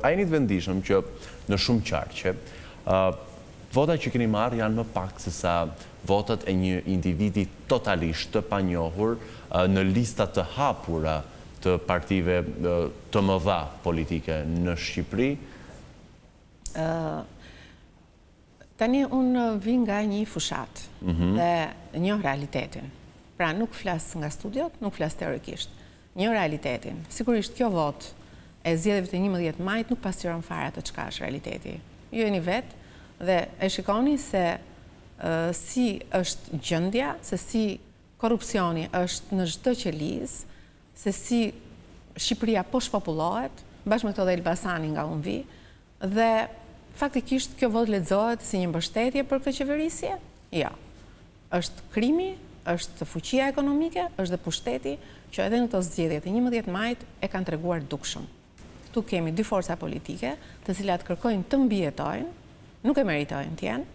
Por a jeni të vetëdijshëm që në shumë qarqe, votat që keni marrë janë më pak se sa votat e një individi totalisht të panjohur në lista të hapura të partive të mëdha politike në Shqipëri? Tani unë vij nga një fushatë mhm. dhe njoh realitetin. Pra nuk flas nga studiot, nuk flas teorikisht. Njoh realitetin. Sigurisht kjo votë e zgjedhjeve të 11 majit nuk pasqyron fare atë çka është realiteti. Ju jeni vetë dhe e shikoni se si është gjendja, se si korrupsioni është në çdo qelizë, se si Shqipëria po shpopullohet, bashkë me këto dhe Elbasani nga unë vij, Dhe faktikisht kjo votë lexohet si një mbështetje për këtë qeverisje? Jo. Është krimi, është fuqia ekonomike, është dhe pushteti që edhe në këto zgjedhje të 11 majit e kanë treguar dukshëm. Këtu kemi dy forca politike, të cilat kërkojnë të mbijetojnë, nuk e meritojnë të jenë.